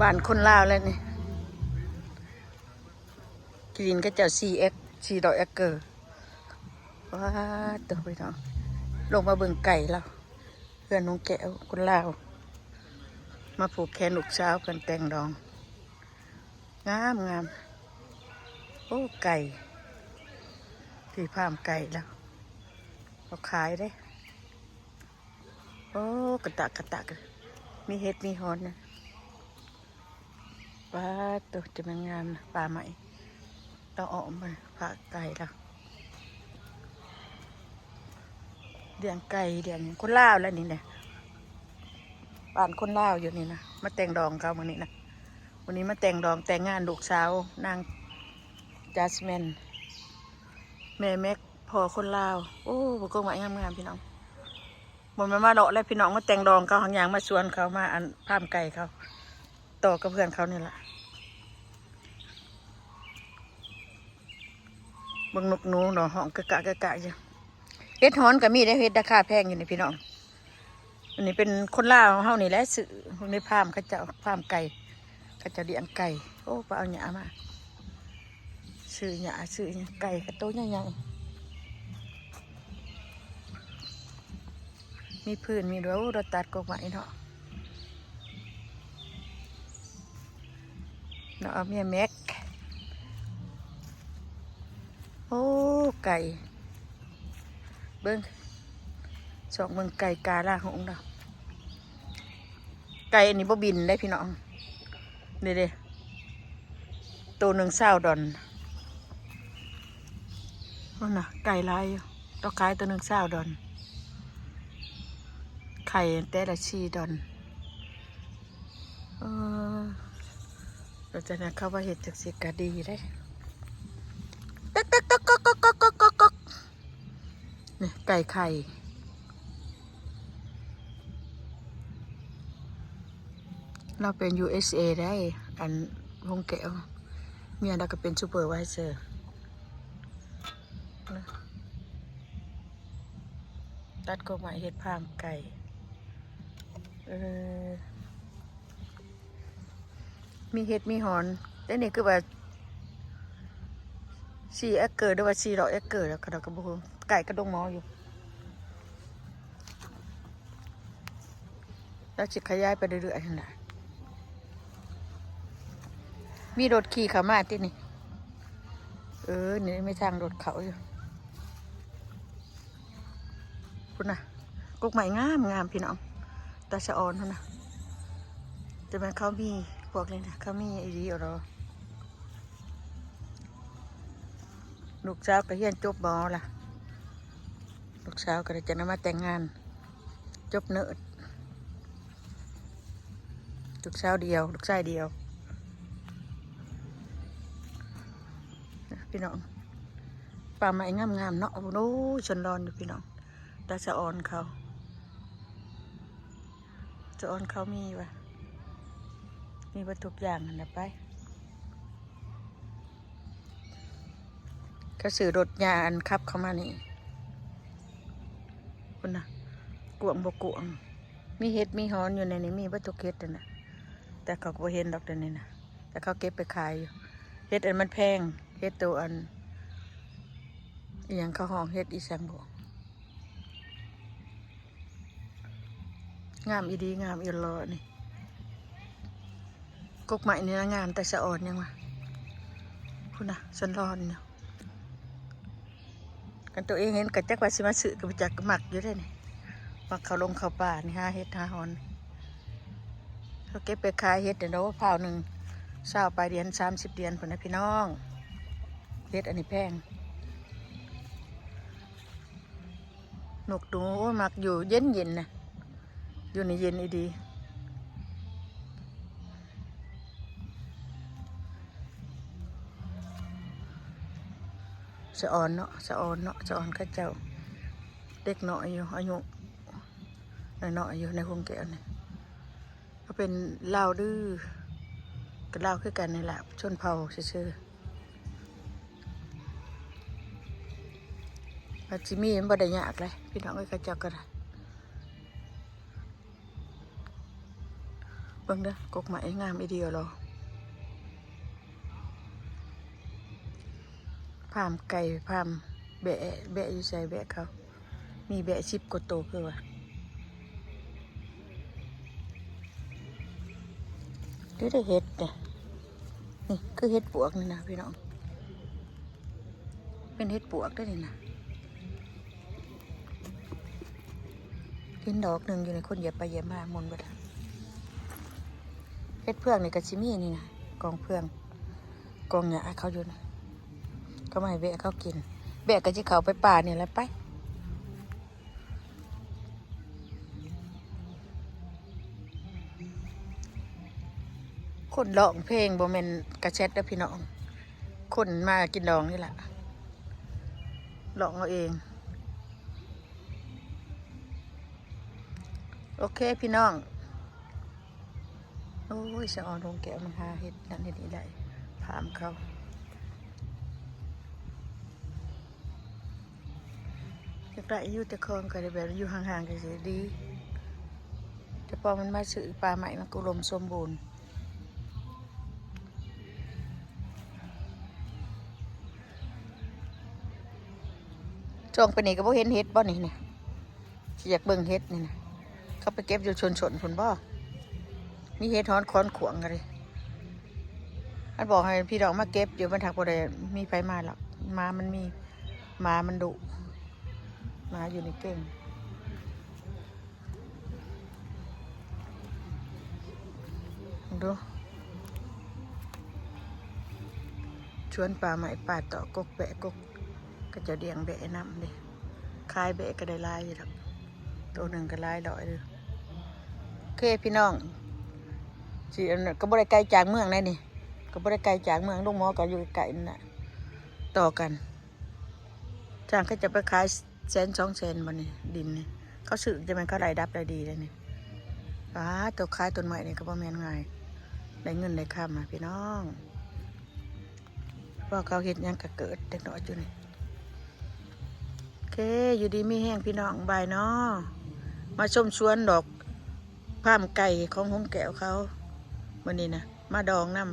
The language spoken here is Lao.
ບ້ານຄົນລາວແລ້ວນີ້ ທີ່ດິນເຂົາເຈົ້າສີ່ເອັກ ສີ່ຮ້ອຍເອັກເກີ. ວ້າ ໂຕ ພີ່ນ້ອງ ລົງມາເບິ່ງໄກ່ລາວ ເຮືອນນ້ອງແກ້ວ ຄົນລາວ ມາຜູກແຂນລູກສາວເພິ່ນແຕ່ງດອງ ງາມໆ. ໂອ້ ໄກ່ ທີ່ຟາມໄກ່ລາວ ເຂົາຂາຍເດ້. ໂອ້ ກະຕະກະຕະ ມີເຫັດມີຫອນນະ. ປາດໂຕ ຈະແມ່ນງາມນະ ປ່າໄມ້ ຕ້ອງອ້ອມໄປ ພາໄກ່ລາວ ລ້ຽງໄກ່ ລ້ຽງ ຄົນລາວແຫຼະນີ້ນະ ບ້ານຄົນລາວຢູ່ນີ້ນະ ມາແຕ່ງດອງເຂົາມື້ນີ້ນະ. ມື້ນີ້ມາແຕ່ງດອງແຕ່ງງານລູກສາວນາງຈາສມິນ ແມ່ແມັກ ພໍ່ຄົນລາວ. ໂອ້ ບັກກົກໄມ້ງາມໆ ພີ່ນ້ອງ. ບໍ່ແມ່ນມາເລາະແລ້ວພີ່ນ້ອງ ມາແຕ່ງດອງເຂົາ ຫາກຍ່າງມາສວນເຂົາ ມາອັນຟາມໄກ່ເຂົາ ຕໍ່ກັບເພື່ອນເຂົານີ້ລະ. ເບິ່ງນົກໜູເນາະ ຮ້ອງກະກະກະກະຢູ່. ເຫັດຫອນກໍມີເດ້ ເຫັດລາຄາແພງຢູ່ນີ້ພີ່ນ້ອງ. ອັນນີ້ເປັນຄົນລາວເຮົານີ້ແຫຼະ ຊື້ໃນຟາມເຂົາເຈົ້າ ຟາມໄກ່ ເຂົາເຈົ້າລ້ຽງໄກ່. ໂອ້ ໄປເອົາຫຍ້າມາ ຊື້ຫຍ້າ ຊື້ຫຍັງ ໄກ່ກໍໂຕໃຫຍ່ໆ ມີຟືນມີດ້ວຍ. ໂອ້ ລາວຕັດກົກໄມ້ເນາະ ເນາະ ເອົາເມຍແມັກ. ໂອ້ ໄກ່ ເບິ່ງ ຊອກເບິ່ງໄກ່ກາລາຫົງດອກ. ໄກ່ອັນນີ້ບໍ່ບິນໄດ໋ພີ່ນ້ອງ ນີ້ເດ້ ໂຕໜຶ່ງຊາວດອນ. ພຸ້ນນະ ໄກ່ຫຼາຍຢູ່ ຕ້ອງຂາຍໂຕໜຶ່ງຊາວດອນ ໄຂ່ແຕ່ລະສີ່ດອນ. ເອີ ແລ້ວຈາກນັ້ນເຂົາວ່າເຮັດຈັ່ງຊີ້ກະດີເດ້ ຕັກໆໆ ກອກໆໆ ນີ້ໄກ່ໄຂ່ ລາວເປັນຢູເອັສເອໄດ໋ ອັນ ວົງແກ້ວ ເມຍລາວກໍເປັນຊູເປີໄວເຊີ ຕັດກົກໄມ້ເຮັດຟາມໄກ່. ເອີ ມີເຫັດມີຫອນ ແຕ່ນີ້ຄືວ່າສີ່ເອັກເກີ ຫຼືວ່າສີ່ຮ້ອຍເອັກເກີ ແລ້ວເຂົາກໍບໍ່ຮູ້ ໃກ້ກັບດົງໝໍຢູ່. ລາວຊິຂະຫຍາຍໄປເລື້ອຍໆຫັ້ນນະ ມີລົດຂີ່ເຂົ້າມາຕິນີ້. ເອີ ນີ້ມີທາງລົດເຂົ້າຢູ່. ພຸ້ນນະ ກົກໄມ້ງາມໆ ພີ່ນ້ອງ ຕາສະອອນພຸ້ນນະ. ແຕ່ແມ່ນເຂົາມີພວກນີ້ນະ ເຂົາມີອີ່ຫຼີເອົາດອກ. ລູກສາວກໍຮຽນຈົບໝໍລະ ລູກສາວກໍໄດ້ຈະນຳມາແຕ່ງງານ ຈົບເນີດ ລູກສາວດຽວ ລູກຊາຍດຽວ ພີ່ນ້ອງ. ປ່າໄມ້ງາມໆ ເນາະ ໂອ້ຍ ຊົນລອນຢູ່ ພີ່ນ້ອງ ຕາສະອອນເຂົາ ສະອອນເຂົາມີວ່າ ມີເບິດທຸກຢ່າງຫັ້ນນະ ໄປ ເຂົາຊື້ລົດຍາອັນຂັບເຂົ້າມານີ້ ພຸ້ນນະ ກວ້າງບໍ່ກວ້າງ ມີເຫັດມີຫອນຢູ່ໃນນີ້ ມີເບິດທຸກເຫັດຫັ້ນນະ ແຕ່ເຂົາກໍບໍ່ເຫັນດອກດຽວນີ້ນະ ແຕ່ເຂົາເກັບໄປຂາຍຢູ່. ເຫັດອັນມັນແພງ ເຫັດໂຕອັນ ອີ່ຫຍັງເຂົາຮ້ອງ ເຫັດອີ່ຫຍັງບໍ່ ງາມອີ່ຫຼີ ງາມອີ່ຫຼໍນີ້. ກົກໄມ້ນີ້ນະງາມ ແຕ່ສະອອນຍັງວ່າ ພຸ້ນນະ ຊົນລອນຢູ່. ຄັນໂຕເອງເຫັນກໍຈັກວ່າຊິມາຊື້ກໍບໍ່ຈັກ ກໍມັກຢູ່ເດ້ນີ້ ມັກເຂົ້າລົງເຂົ້າປ່ານີ້ ຫາເຫັດຫາຫອນ. ເຂົາເກັບໄປຂາຍເຫັດນີ້ດອກ ພ້າວໜຶ່ງຊາວປາຍຫຼຽນ ສາມສິບຫຼຽນພຸ້ນນະ ພີ່ນ້ອງ. ເຫັດອັນນີ້ແພງ. ນົກໜູ ໂອ້ຍ ມັກຢູ່ເຢັນໆ ນະ ຢູ່ນີ້ເຢັນອີ່ດີ. ສະອອນເນາະ ສະອອນເນາະ ສະອອນເຂົາເຈົ້າ ເດັກນ້ອຍຢູ່ ອາຍຸນ້ອຍໆ ຢູ່ໃນໂຮງແກ້ວນີ້. ເຂົາເປັນລາວດື້ ກໍລາວຄືກັນນີ້ລະ ຊົນເຜົ່າຊື່ໆ. ວ່າຊິມີມັນບໍ່ໄດ້ຍາກເລີຍ ພີ່ນ້ອງເອີຍ ເຂົາເຈົ້າກໍໄດ້. ເບິ່ງເດີ ກົກໄມ້ງາມອີ່ຫຼີເດ. ຟາມໄກ່ ຟາມແບ້ ແບ້ຢູ່ໃສ ແບ້ເຂົາ ມີແບ້ສິບກວ່າໂຕຄືວ່າ. ເດີ ໄດ້ເຫັດເດ້ ນີ້ຄືເຫັດປວກນີ້ນະພີ່ນ້ອງ ເປັນເຫັດປວກເດ້ນີ້ນະ. ເຫັນດອກໜຶ່ງຢູ່ໃນ ຄົນຢຽບໄປຢຽບມາໝຸ່ນເບິດ. ເຫັດເຜືອກນີ້ກໍຊິມີນີ້ນະ ກອງເຜືອກ ກອງຫຍ້າເຂົາຢູ່ນະ ເຂົາມາໃຫ້ແບ້ເຂົາກິນ. ແບ້ກໍຊິເຂົ້າໄປປ່ານີ້ແຫຼະໄປ. ຄົນຮ້ອງເພງບໍ່ແມ່ນກະແຊັດເດີພີ່ນ້ອງ ຄົນມາກິນດອງນີ້ລະ ຮ້ອງເອົາເອງ. ໂອເຄພີ່ນ້ອງ ໂອ້ຍ ສະອອນຫົງແກ້ວ ມັນຫາເຮັດນັ້ນເຮັດນີ້ໄດ້ ພາມເຂົາ ຢາກໄດ້ຢູ່ ແຕ່ຂອງກໍໄດ້ແບບຢູ່ຫ່າງໆ ກໍຊິດີ ແຕ່ພໍມັນມາຊື້ປ່າໄມ້ ມັນກໍອຸດົມສົມບູນ. ຊ່ວງໄປນີ້ກໍບໍ່ເຫັນເຫັດບໍ່ນີ້ນະ ຊິຢາກເບິ່ງເຫັດນີ້ນະ ເຂົາໄປເກັບຢູ່ຊົນໆ ພຸ້ນບໍ່ ມີເຫັດຮອນຄອນຂວາງກໍເລີຍ ອັນບອກໃຫ້ພີ່ນ້ອງມາເກັບຢູ່ ມັນທັກບໍ່ໄດ້ມີໃຜມາລະ ໝາມັນມີ ໝາມັນດຸ ໝາຢູ່ໃນເກັງ. ເບິ່ງດູ ສວນປ່າໄມ້ ປ່າຕອກ ກົກແບ້ ກົກ ເຂົາເຈົ້າລ້ຽງແບ້ນຳເດ້ ຂາຍແບ້ກໍໄດ້ຫຼາຍຢູ່ດອກ ໂຕໜຶ່ງກໍຫຼາຍຮ້ອຍເດີ. ໂອເຄພີ່ນ້ອງ ຊິອັນນັ້ນ ກໍບໍ່ໄດ້ໄກຈາກເມືອງໃດນີ້ ກໍບໍ່ໄດ້ໄກຈາກເມືອງ ໂຮງໝໍກໍຢູ່ໃກ້ໆ ນັ້ນນະ ຕໍ່ກັນ. ຈ້າງເຂົາເຈົ້າໄປຂາຍແສນສອງແສນບໍ່ນີ້ ດິນນີ້ ເຂົາຊື້ ຈະແມ່ນເຂົາໄດ້ດັບໄດ້ດີເດ້ນີ້. ປາດ ໂຕຂາຍຕົ້ນໄມ້ນີ້ກໍບໍ່ແມ່ນງ່າຍ ໄດ້ເງິນໄດ້ຄຳອະພີ່ນ້ອງ ພໍເຂົາເຮັດຫຍັງກໍເກີດ ເດັກນ້ອຍຈຸນີ້. ໂອເຄ ຢູ່ດີມີແຮງພີ່ນ້ອງ ບາຍເນາະ ມາຊົມສວນດອກ ຟາມໄກ່ຂອງຫົງແກ້ວເຂົາ ມື້ນີ້ນະ ມາດອງນຳ.